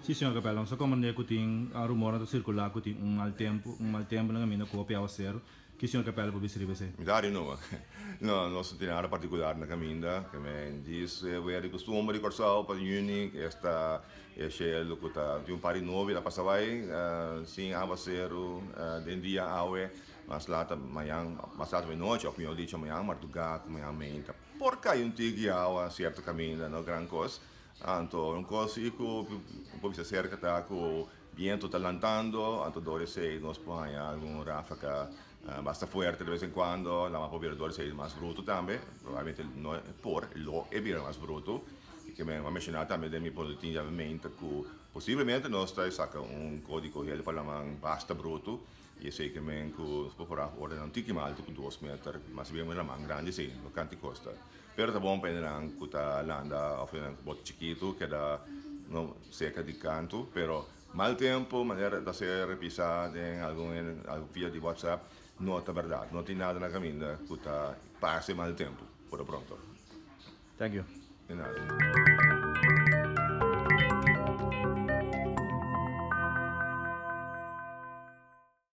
Sí, señor Capella, nos a komprendé ku tin rumornan ta sirkulá ku tin un mal tempu, un mal tempu na kaminda ku hopi awaseru. Ki señor Capella por bisa riba esei? Mi ta hari numa. No, nos no tin nada partikular na kaminda. Ke men djis e wea di kustumber di Kòrsou pa yüni, esta e shelu ku ta tin un par di nubia ta pasa bai sin awaseru den dia awe. Mas lata mañan, mas lata menochi òf mihó dicho mañan mardugá ku mañan meinta por kai un tiki awa sierto kaminda, no gran kos. Anto un kos si ku por bisa serka ta ku bientu ta lantando, anto dor esei nos por haña algun ráfaga basta fuerte de bes en kuando, lama por bira dor esei mas brutu tambe, probablemente no por, lo e bira mas brutu. I ke mi a menshoná tambe den mi boletin djawe meinta ku posiblemente nos ta saka un kódigo hel pa laman basta brutu. I esei ke men ku nos por forá ora nan tiki mas altu ku 2 meter, mas bien un laman grandi esei, no kanti kosta. Pero ta bon pa hendenan ku ta landa òf hendenan ku bote chikitu keda no serka di kantu, pero mal tempu manera ta ser repisá den algun algun via di WhatsApp no ta bèrdat. No tin nada na kaminda ku ta parse mal tempu por lo pronto. Thank you. De nada.